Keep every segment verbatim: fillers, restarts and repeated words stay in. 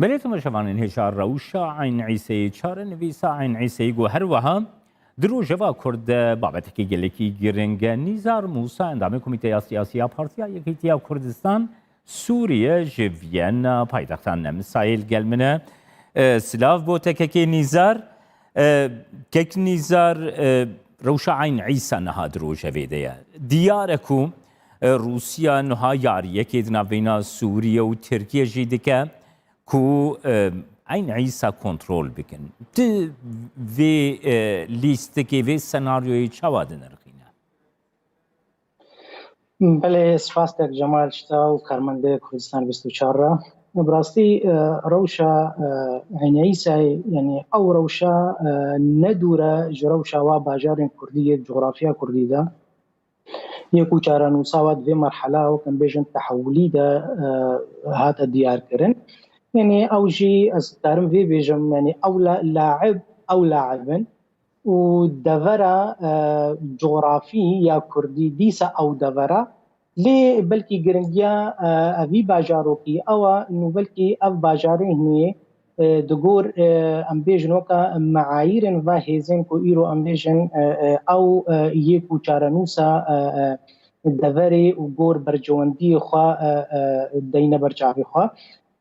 Belê temaşevanên hêja, rewşa Eyn Îseyê, çarenivîsa Eyn Îseyê ku her wiha di rojeva Kurd de babetekî gelekî giring e. Nîzar Mûsa, endamê Komîteya Siyasî ya Partiya Yekîtiya Kurdistan Sûriye, ji Viyana, paytexta Nemsayê, li gel min e. E, silav bo te kekê Nîzar. E, kek Nîzar, e, rewşa Eyn Îsa niha di rojevê de ye. Diyar e ku, e, Rûsya niha yariyekê di navbeyna Sûriye û Tirkiye jî dike ku, e, Eyn Îsa kontrol bikin. Tu vê, e, lîstikê, vê senaryoyê çawa dinirxîne? Belê, spas kek Cemal ji te û karmendê Kurdistan bîst û çar re. Bi rastî, e, rewşa, e, Eyn Îsayê, yanî ew rewşa, e, ne dûr e ji rewşa wa bajarên Kurdî yê cografya Kurdî de. Yê ku çarenûsa wa di vê merhela, wek em bêjin, tehewilî de, e, hate diyarkirin. Yanî ew jî, ez dikarim vê bêjim, yanî ew la-, laib, ew laib in û devera, e, cografî ya Kurdî dîsa ew devera. Lê belkî giringiya, e, evî bajarokî ew e, nû belkî ev bajarê hinê, e, di gor, e, em bêjin weka meayîrên va hêzên ku îro em bêjin, e, e, ew, e, yê ku çarenûsa, e, e, deverê û gor bercewendiyê xwe, e, e, deyne ber çavê xwe.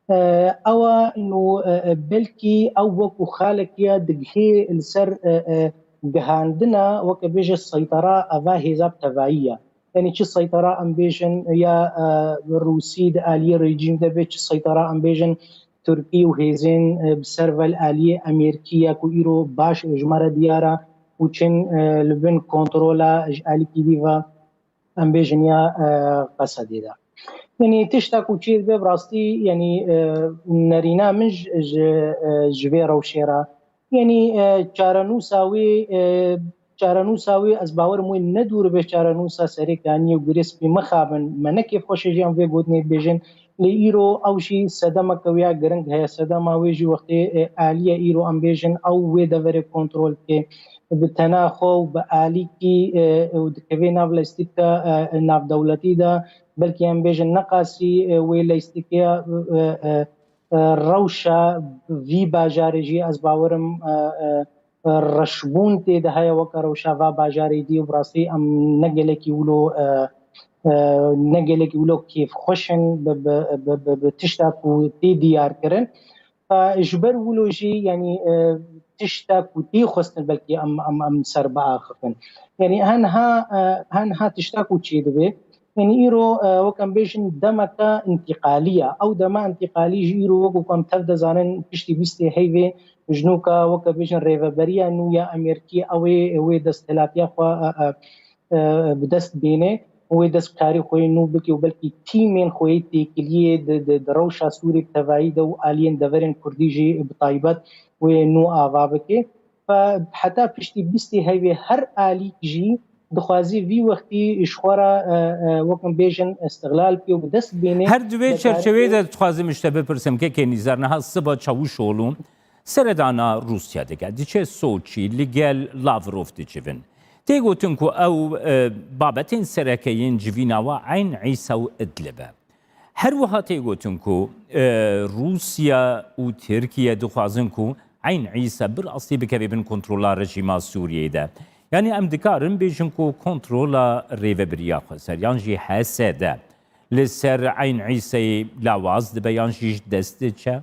E, ew e, ino, e, e, belkî ew wekû xalekî ye digihê li ser, e, e, gihandina, weke bêje seytera eva hêza bi tevayî ye. Yanî çi seytera em bêjin ya, e, Rûsî di aliyê rejîm de be, çi seytera em bêjin Tirkî û hêzên, e, bi ser ve li aliyê Amerîkî ye ku îro baş ji me re diyar e û çin, e, li bin kontrola ji alîkî dî ve em bêjin ya, e, Qesedê de. Yanî tişta ku çê dibe bi rastî, yanî, e, nerîna min ji, ji, e, ji vê rewşê re. Yanî, e, çarenûsa wê, e, çarenûsa wê ez bawerim wê ne dûr be çarenûsa Serê Kaniyê û Gurê Spî mixabin. Me ne kêfxweş e jî em vê gotinê bibêjin. Lê îro ew jî sedemeke wê ya giring heye. Sedema wê jî wextê, e, alî ye îro em bêjin ew wê deverê kontrol dike. Bi tena xwe û bi alîkî, e, û dikeve nav leyîstika, e, navdewletî de, belkî em bêjin neqasî, e, wê leyîstikê, e, e, e, rewşa vî bajarê jî ez bawerim, e, e, e, reşbûn tê de heye weke rewşa va bajarê dî û bi rastî em ne gelekî wilo, e, e, ne gelekî wilo kêfxweş in bi, bi, bi, bi, bi tişta ku tê diyar kirin. E, ji ber wilo jî, yanî, e, tişta ku tê xwestin belkî em, em, em ser biaxifin. Yanî henha, e, henha tişta ku çêdibe, yanî îro, e, wek em bêjin demeke întîqalî ye. Ew dema întîqalî jî îro wek ku em tev dizanin piştî bîstê heyvê ji nû ka weke bêjin rêveberiya nû ya Amerîkî ew ê wê desthilatiya xwe, e, e, e, bi dest bêne. Wê destkarî xwe yê nû bike û belkî tîmên xwe yê têkiliyê di, di, di rewşa Sûrî bi tevayî de û aliyên deverên Kurdî jî bi taybet wê nû ava bike. Fe heta piştî bîstê heyvê her alîk jî dixwazî vî wextî ji xwe re, e, e, wek em bêjin, îstixlal bike û bi dest bîne. Her di wê çerçeveyê de dixwazim ji te bipirsim, kekê Nîzar, niha siba Çavuşoğlu seredana Rûsya dike, diçe Soçî, li gel Lavrov dicivin. Tê gotin ku ew, e, babetên sereke yên civîna we Eyn Îsa û Idlib e. Her wiha tê gotin ku, e, Rûsya û Tirkiye dixwazin ku Eyn Îsa bi rastî bikeve bin kontrola rejîma Sûriyeyê de. Yanî em dikarin bêjin ku kontrola rêvebiriya Xweser yan jî H S D li ser Eyn Îsayê lawaz dibe yan jî ji dest diçe?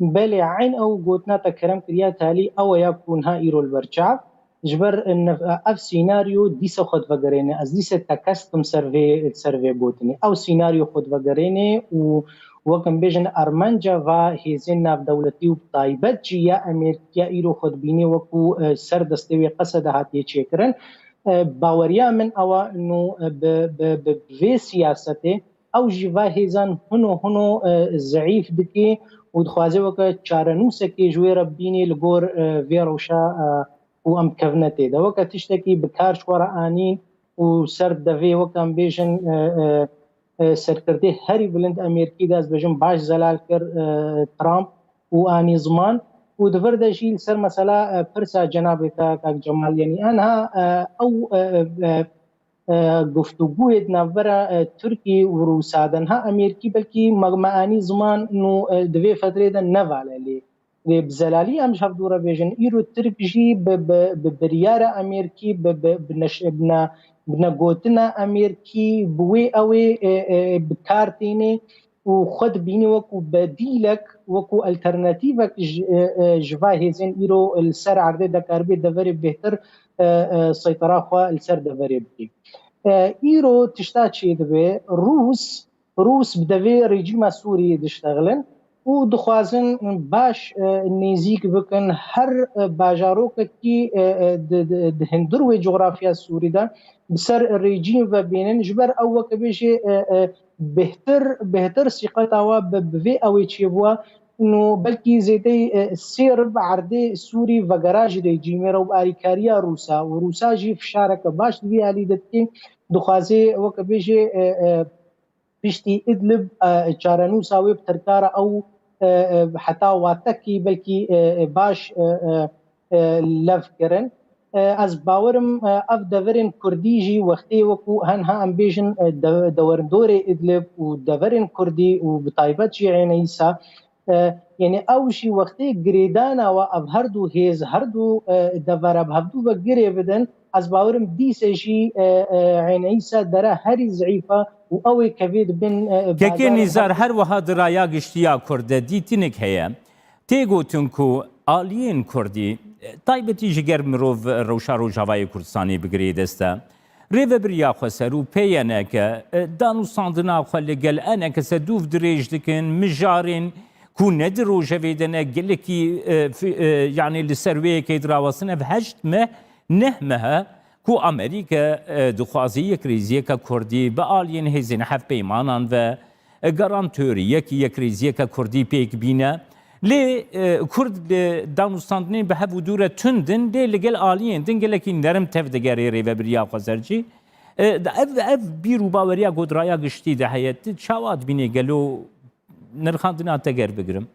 Belê, eyn ew gotina te kerem kiriye talî ew e ya ku niha îro li ber çav. Ji ber ev, ev sînaryo dîsa xwe divegerêne. Ez dîsa tekez dikim ser vê, ser vê gotinê. Ew sînaryo xwe divegerêne û wek em bêjin armanca va hêzên navdewletî û bi taybet jî ya Amerîkî ya îro xwe dibîne wekû, e, ser destê wê Qesede hatiye çêkirin. E, baweriya min ew e, nû, e, bi, bi, bi vê siyasetê ew jî va hêzan hino hino, e, zeîf dike û dixwaze weke çarenûsekê ji wê re bînê li gor, e, vê rewşa, e, û em kevne tê de. Weke tiştekî bi kar ji xwe re anîn û ser devê weke em bêjin, e, e, e, serkirdê herî bilind Amerîkî de ez bêjim baş zelal kir, e, Trump û anî ziman û di vir de jî li ser mesela, e, pirsa cenabê te kak Cemal, yanî enha, e, ew, e, e, e, guftûgûyê di navbera, e, Tirkî û Rûsa de. Niha Amerîkî belkî me, me anî ziman û, e, di vê fetrê de nevale lê. Lê bi zelalî em ji hevdû re bêjin, îro Tirk jî bi, bi, bi biryara Amerîkî, bi, bi, bi neş-, bi ne-, bi negotina Amerîkî, bi wê ew ê, e, e, bi kar tîne û xwe dibîne wekû bedîlek, wekû alternatîvek ji, e, e, ji va hêzên îro li ser erdê dekaribe deverê bêhtir, e, e, seytera xwe li ser deverê bike. E, îro tişta çêdibe, Rûs, Rûs bi devê rejîma Sûriyê diştexilin û dixwazin baş, e, nêzîk bikin her, e, bajarokekî, e, e, di, di, di hundir wê cografya Sûrî de bi ser rejîm ve bînin. Ji ber ew weke bêjê, e, e, bêhtir, bêhtir sîqeta we bi, bi vê ewê çêbûwa. Nû belkî zêdeyî, e, sê rib erdê Sûrî vegera ji rejîmê re û bi alîkariya Rûsa û Rûsa jî fişareke baş di vî alî de dike. Dixwazê weke bêjê, e, e, piştî Idlib, e, çarenûsa wê bi Tirka re ew, e, e, heta watekî belkî, e, e, baş, e, e, e, lev kirin. E, ez bawerim, e, ev deverên Kurdî jî wextê wekû hen ha em bêjin, e, de-, dewerindorê Idlib û deverên Kurdî û bi taybet jî Êne Îsa, e, yanî ew jî wextê girêdana we ev her du hêz, her du, e, devera bi hevdû ve girê bidin, ez bawerim dîse jî, e, e, Êne Îsa dere herî zeîf e û ew ê kevê di bin, e, Kekê bazara Nîzar, her her wiha di raya giştî ya Kurd de dîtinek heye. Tê gotin ku aliyên Kurdî, taybetî ji ger mirov rewşa Rojavayê Kurdistanê bigirê dest e, Rêvebiriya Xweser û P Y N K, e, danûstandina xwe li gel E N K S dûv dirêj dikin, mijarên ku ne di rojevê de ne gelekî, e, fi-, e, yanî li ser wê yekê dirawestin. Ev heşt meh, neh meh e ku Amerîka, e, dixwaze yekrêziyeke Kurdî bi aliyên hêzên hevpeymanan ve, e, garantoriyekî yekrêziyeke Kurdî pêk bîne. Lê, e, Kurd li danûstandinên bi hev û dû re tund in, lê li gel aliyên din gelekî nerm tev digere rêvebiriya xweser jî. E, ev, ev bîr û baweriya ku di raya giştî de heye, tu çawa dibînî, gelo nirxandina te ger bigirim?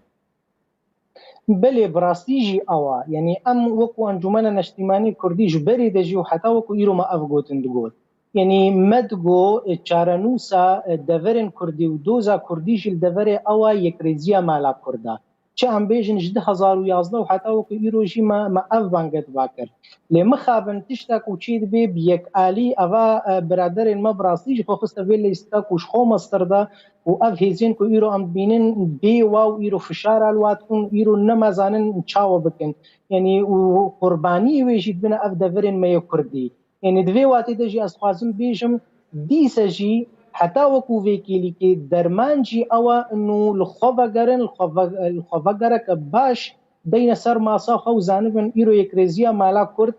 Belê, bi rastî jî ew e. Yanî em wekû Encûmena Neştîmanî Kurdî ji berê de jî û heta wekû îro me ev gotin digot. Yanî me digo, e, çarenûsa, e, deverên Kurdî û doza Kurdî jî li deverê ew e, yekrêziya mala Kurd e. Çi em bêjin, ji du hezar û yazdeh û heta wekû îro jî me, me ev bangetiba kir. Lê mixabin tişta ku çê dibe bi yekalî, eva, e, biraderên me bi rastî jî xwe xiste vê lîstika ku ji xwe mestir de û ev hêzên ku îro em dibînin bê wa û îro fişara li wa dikin, îro nema zanin çawa bikin. Yanî û qurbaniyê wê jî dibine ev deverên me yê Kurdî. Yanî di vê watê de jî ez dixwazim bêjim, dîse jî heta wekû vê kêlîkê derman jî ew e, û li xwe vegerin, li xwe ve-, li xwe vegereke baş deyne ser masa xwe û zanibin îro yekrêziya mala Kurd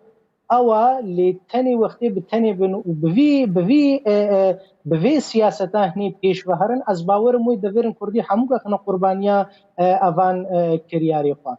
ew e, lê tenê wextê bi tenê bin û bi vî, bi vî, e, e, bi vê siyaseta hinê pêş ve herin, ez bawerim wê deverên Kurdî hemû kexine qurbaniya, e, evan, e, kiryarê xwe.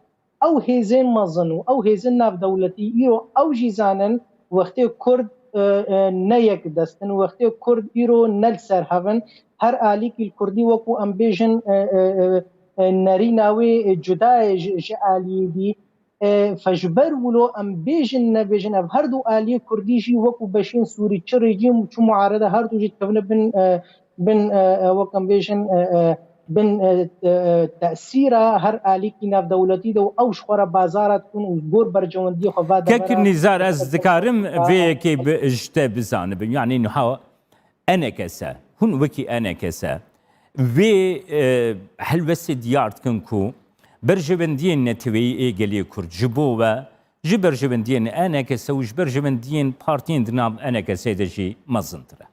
Ew hêzên mezin û ew hêzên navdewletî îro ew jî zanin wextê Kurd, e, e, ne yek dest in, wextê Kurd îro ne li ser hev in, her alîkî li Kurdî wekû em bêjin, e, e, e, e, nerîna wê, e, cuda ye ji, ji aliyê dî. E, fe ji ber wilo em bêjin nebêjin, ev her du aliyê Kurdî jî wekû beşên Sûrî, çi rejîm û çi muarede, her du jî dikevine bin, e, bin, e, e, wek em bêjin, e, e, bin, e, e, tesîra her alîkî navdewletî de û ew ji xwe re bazara dikin û gor berjewendiyê xwe va Kek devera Nîzar, ez dikarim vê yekê bi, ji te bizanibim. Yanî niha E N K S, hûn wekî E N K S vê, e, helwestê diyar dikin ku berjewendiyên neteweyî ê gelê Kurd ji bo we ji berjewendiyên E N K S û ji berjewendiyên partiyên di nav E N K S de jî mezintir e.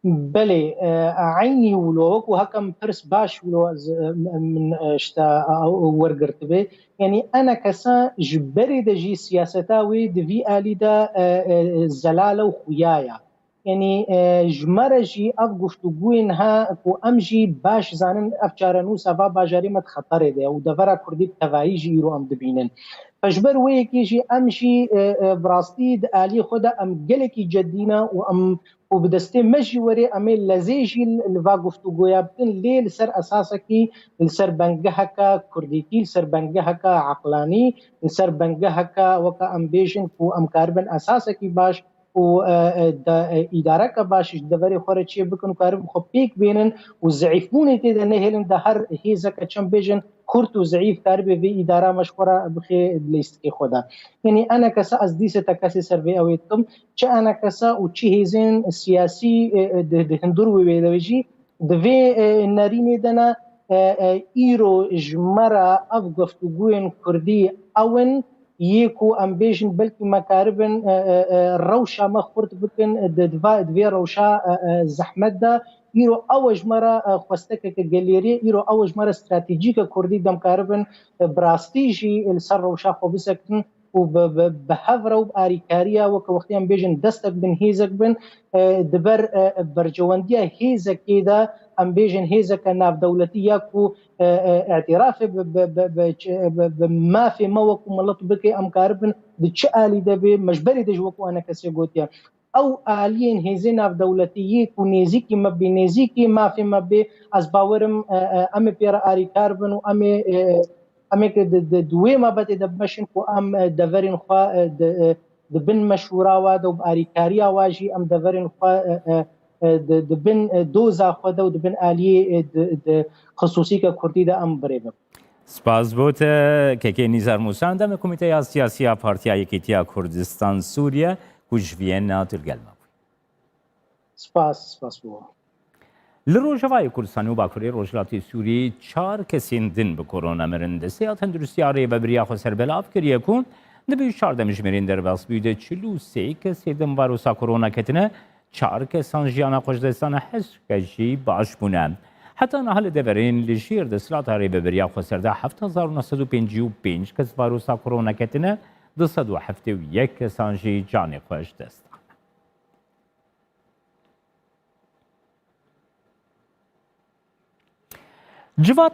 Belê, e, eynî wilo, wekû hekem pirs baş wilo ez, e, min, e, işte, e, wergirtibe. Yanî E N K S ji berê de jî siyaseta wê di vî alî de, e, e, zelal e û xuya ye. Yanî, e, ji me re jî ev guftûgûyên ha ku em jî baş zanin ev çarenûsa va bajarê me di xeterê de ye û devera Kurdî bi tevayî jî îro em dibînin. Ji ber wê yekê jî em jî, e, e, bi rastî di aliyê xwe de em gelekî cedî ne û em û bi destê me jî were em ê lezê jî li, li va guftûgoya bikin, lê li ser esasekî, li ser bengeheke kurdîtî, li ser bengeheke eqlanî, li ser bengeheke weke em bêjin ku em karibin esasekî baş û, e, e, de, e, îdareke baş ji deverê xwe re çê bikin û karibin xwe pêk bênin û zeîfbûnê tê de nehêlin, de her hêzeke çend bêjin xurt û zeîf karibê vê îdara me ji xwe re bixê lîstikê xwe de. Yanî enekese ez dîse tekesê ser vê ew ê dikim. Çi enekese û çi hêzên siyasî, e, e, di, di hundur wê wê de jî di vê, e, nerînê de ne, e, e, îro ji me re ev guftûgoyên kurdî ew in, yê ku em bêjin belkî me karibin, e, e, e, rewşa me xurt bikin, e, di, di va-, di vê rewşa, e, e, zehmet de. Îro ew e ji me re, e, xwestekeke gelêrî, îro ew e ji me re stratejîke kurdî de em karibin, e, bi rastî jî li ser rewşa xwe bisekin û bi, bi, bi hev re û bi arîkariya weke wextê em bêjin destek bin, hêzek bin, e, di ber, e, berjewendiya hêzekê de em bêjin hêzeke navdewletî ya ku, e, e, îtirafê bi, bi, bi, bi, çi, bi, bi mafê me wekû milet bike, em karibin di çi alî de bê, me ji berê de jî wekû enekesê gotiye. Ew aliyên hêzên navdewletî yê ku nêzîkî me bê, nêzîkî mafê me bê, ez bawerim, e, e, em ê pê re arîkar bin û em ê, e, em ê ki di, di, di wê mabetê de bimeşin ku em, e, deverên xwe, e, di, e, di bin meşûra wa de û bi arîkariya wa jî em deverên xwe, e, e, e, di, di bin, e, doza xwe de û di bin aliyê, e, di, di xisûsîke kurdî de em birêvin. Spas bo te, kekê Nîzar Mûsa, endamê Komîteya Siyasî ya Partiya Yekîtiya Kurdistan Sûriye, ku ji Viyena tu li gel me bûyî. Spas, spas bo we. Li Rojavayê Kurdistanê û Bakurê Rojhilatê Sûriyê çar kesên din bi korona mirin. Desteya Tenduristiya Rêvebiriya Xweser belav kiriye ku di bîst û çar demjimêrên derbasbûyî de çil û sê kesê din varosa korona ketine, çar kesan jiyana xwe ji dest dane, heşt kes jî baş bûne. Heta niha li deverên li jêr desthilata Rêvebiriya Xweser de heft hezar û neh sed û pêncî û pênc kes varosa korona ketine, du sed û heftê û yek kesan jî canê xwe ji dest dane. Civata